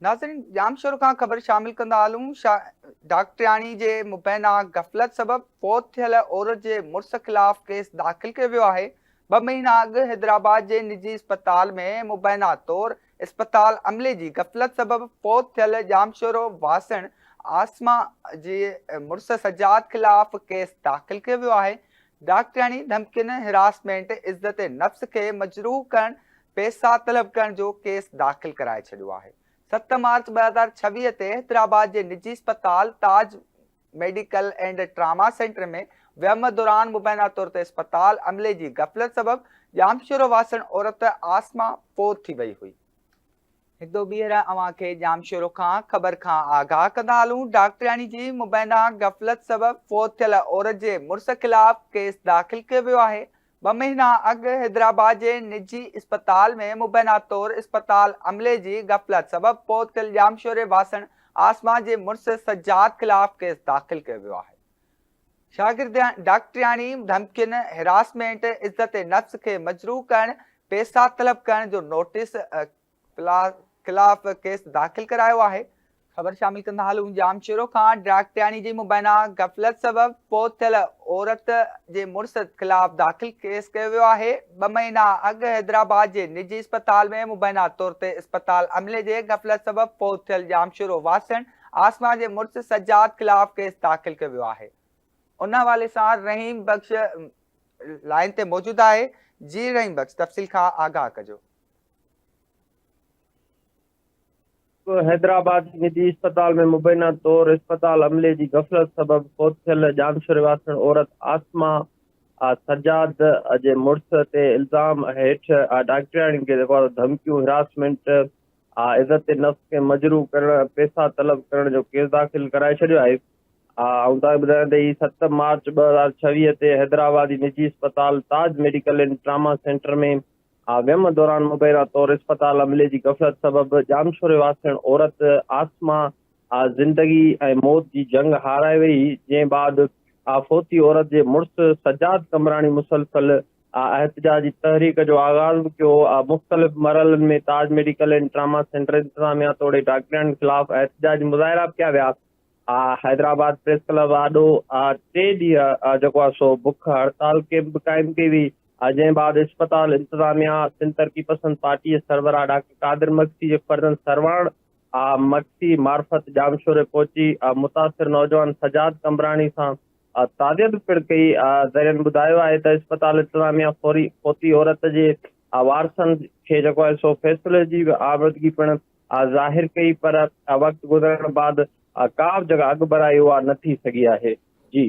ناظرين ڄامشورو کان خبر شامل ڪندا هلون ڊاڪٽرياڻي جي مبينا غفلت سبب فوت ٿيل عورت جي مڙس خلاف ڪيس داخل ڪيو ويو آهي. ٻه مهينا اڳ حيدرآباد جي نجي اسپتال ۾ مبينا طور اسپتال عملي جي غفلت سبب فوت ٿيل ڄامشورو واسڻ عاصمه جي مڙس سجاد خلاف ڪيس داخل ڪيو ويو آهي. ڊاڪٽرياڻي ڌمڪين، هراسمينٽ، عزت نفس کي مجروح ڪرڻ پئسا طلب ڪرڻ جو ڪيس داخل ڪرائي ڇڏيو آهي. 7 مارچ 2026 تي حيدرآباد جي نجي اسپتال Taj medical and trauma centre ۾ ويم دوران مبينا طور تي اسپتال عملي جي غفلت سبب ڄامشورو واسڻ عورت عاصمه فوت ٿي وئي هئي. هڪ دفعو ٻيهر اوهان کي ڄامشورو کان خبر کان آگاهه ڪندا هلون، ڊاڪٽرياڻي جي مبينا غفلت سبب فوت ٿيل عورت جي مڙس خلاف ڪيس داخل ڪيو ويو آهي. ٻه مهينا اڳ حيدرآباد جي نجي اسپتال ۾ مبينا طور اسپتال عملي جي غفلت سبب فوت ٿيل ڄامشوري واسڻ عاصمه جي مڙس سجاد خلاف ڪيس داخل ڪيو ويو آهي. شاگردياڻي ڊاڪٽرياڻي ڌمڪين، هراسمينٽ، عزت نفس کي مجروح ڪرڻ، پئسا طلب ڪرڻ جو نوٽيس خلاف ڪيس داخل ڪرايو آهي. خبر شامل ڪندا هلون ڄامشورو کان ڊاڪٽرياڻي جي مبينا غفلت سبب فوت ٿيل عورت جي مڙس خلاف داخل ڪيس ڪيو ويو آهي. ٻه مهينا اڳ حيدرآباد جي نجي اسپتال ۾ مبينا طور تي اسپتال عملي جي غفلت سبب فوت ٿيل ڄامشورو واسڻ عاصمه جي مڙس سجاد خلاف ڪيس داخل ڪيو ويو آهي. ان حوالي سان رحيم بخش لائين تي موجود آهي. جي رحيم بخش تفصيل کان آگاهه ڪجو. حيدرآباد جي نجي اسپتال ۾ مبينا طور اسپتال عملي جي غفلت سبب فوت ٿيل ڄامشوري واسڻ عورت عاصمه سجاد جي مڙس تي الزام هيٺ ڊاڪٽرياڻي کي جيڪو آهي ڌمڪيون هراسمينٽ عزت نفس کي مجروح ڪرڻ، پئسا طلب ڪرڻ جو ڪيس داخل ڪرائي ڇڏيو آهي. آئون توهان کي ٻڌايان ته هي 7 مارچ 2026 تي حيدرآباد جي نجي اسپتال Taj medical and trauma centre ۾ ويم دوران مبينا طور اسپتال عملي جي غفلت سبب ڄامشوري واسڻ عورت عاصمه زندگي ۽ موت جي جنگ هارائي وئي، جنهن بعد فوتي عورت جي مڙس سجاد قمبراڻي مسلسل احتجاجي تحريڪ جو آغاز به ڪيو. مختلف مرحلن ۾ Taj medical and trauma centre انتظاميا توڙي ڊاڪٽرن خلاف احتجاجي مظاهرا به ڪيا ويا. حيدرآباد پريس ڪلب آڏو ٽي ڏينهن جيڪو آهي سو بک هڙتال ڪيمپ به قائم ڪئي وئي، جنهن بعد اسپتال انتظاميا سنڌ ترقي پسند پارٽي جي سربراهه ڊاڪٽر قادر مگسي جي فرزند سرواڻ مگسي معرفت ڄامشوري پهچي متاثر نوجوان سجاد قمبراڻي سان تعزيت پڻ ڪئي. ذريعن ٻڌايو آهي ته اسپتال انتظاميا فوري فوتي عورت جي وارثن کي جيڪو آهي سو فيصلي جي به آمدگي پڻ ظاهر ڪئي پر وقت گذرڻ بعد ڪا به جيڪا اڳڀرائي اها نه ٿي سگهي آهي. جي.